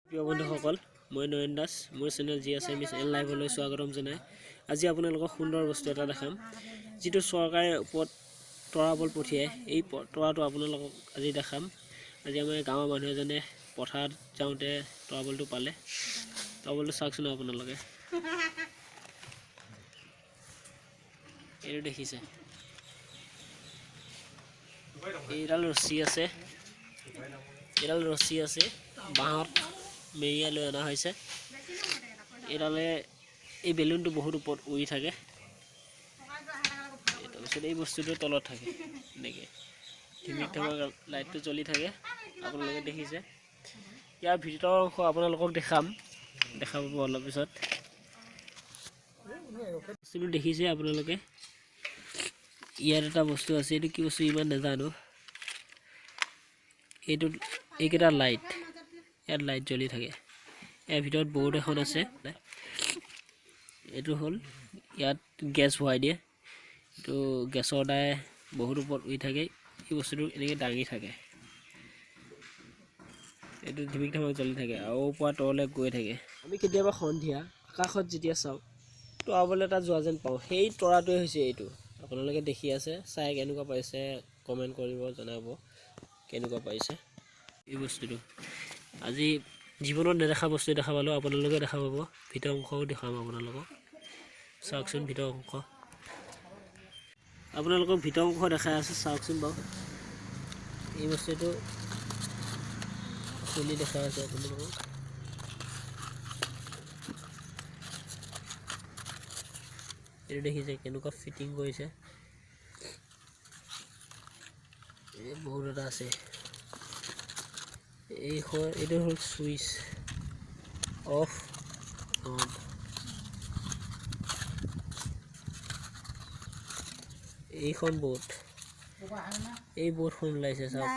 প্ৰিয় বন্ধুসকল, মই নয়ন দাস, মোৰ চেনেল জি এছ এন লাইভলৈ স্বাগতম জনাই আজি আপোনালোকক সুন্দৰ বস্তু এটা দেখাম, যিটো চৰকাৰে ওপৰত তৰাবল পঠিয়াই। এই তৰাটো আপোনালোকক আজি দেখাম। আজি আমাৰ গাঁৱৰ মানুহ এজনে পথাৰত যাওঁতে তৰাবলটো পালে। তৰাবলটো চাওকচোন আপোনালোকে, এইটো দেখিছে, এইডাল ৰছী আছে, এইডাল ৰছী আছে, বাঁহত মেৰিয়াই লৈ অনা হৈছে। এইডালে এই বেলুনটো বহুত ওপৰত উৰি থাকে। তাৰপিছত এই বস্তুটো তলত থাকে, এনেকৈ ধিমিক ধামাক লাইটটো জ্বলি থাকে, আপোনালোকে দেখিছে। ইয়াৰ ভিতৰৰ অংশ আপোনালোকক দেখাম, দেখা পাব অলপ পিছত। বস্তুটো দেখিছে আপোনালোকে, ইয়াত এটা বস্তু আছে, এইটো কি বস্তু ইমান নাজানো। এইটো এইকেইটা লাইট, ইয়াত লাইট জ্বলি থাকে। ইয়াৰ ভিতৰত বৰ্ড এখন আছে। এইটো হ'ল ইয়াত গেছ ভৰাই দিয়ে, এইটো গেছৰ দ্বাৰাই বহুত ওপৰত উৰি থাকে। এই বস্তুটো এনেকৈ দাঙি থাকে, এইটো ধিমিক ধামাক জ্বলি থাকে আৰু পৰা তললৈ গৈ থাকে। আমি কেতিয়াবা সন্ধিয়া আকাশত যেতিয়া চাওঁ, তৰাবলৈ এটা যোৱা যেন পাওঁ, সেই তৰাটোৱে হৈছে এইটো। আপোনালোকে দেখি আছে, চাই কেনেকুৱা পাইছে কমেণ্ট কৰিব, জনাব কেনেকুৱা পাইছে এই বস্তুটো। আজি জীৱনত নেদেখা বস্তু দেখা পালোঁ, আপোনালোকে দেখা পাব। ভিতৰ অংশও দেখাম আপোনালোকক, চাওকচোন ভিতৰ অংশ। আপোনালোকক ভিতৰ অংশ দেখাই আছোঁ, চাওকচোন বাৰু। এই বস্তুটো খুলি দেখাই আছোঁ আপোনালোকক। এইটো দেখিছে কেনেকুৱা ফিটিং কৰিছে। এই বহুত এটা আছে। এইখন এইটো হ'ল ছুইচ অফ অন। এইখন বোট, এই বোটখন ওলাইছে চাওক।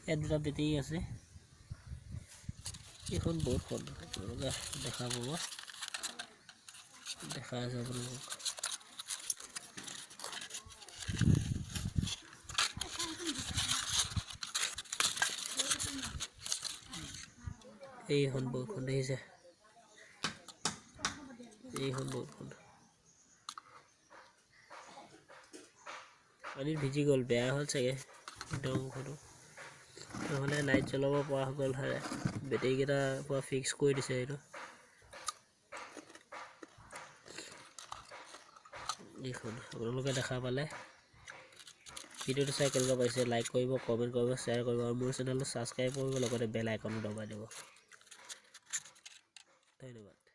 ইয়াত দুটা বেটেৰী আছে। এইখন বোটখন আপোনালোকে দেখা পাব, দেখা আছে আপোনালোকক। এইখন বোটখন দেখিছে, এইখন বোটখন পানীত ভিজি গ'ল, বেয়া হ'ল চাগে ভিতৰ অংশটো, নহ'লে লাইট জ্বলাব পৰা গ'ল হয়। বেটেৰীকেইটা পূৰা ফিক্স কৰি দিছে। এইটো এইখন আপোনালোকে দেখা পালে। ভিডিঅ'টো চাই কেনেকুৱা পাইছে লাইক কৰিব, কমেণ্ট কৰিব, শ্বেয়াৰ কৰিব আৰু মোৰ চেনেলটো ছাবস্ক্ৰাইব কৰিব, লগতে বেল আইকনো দবাই দিব। ধন্যবাদ।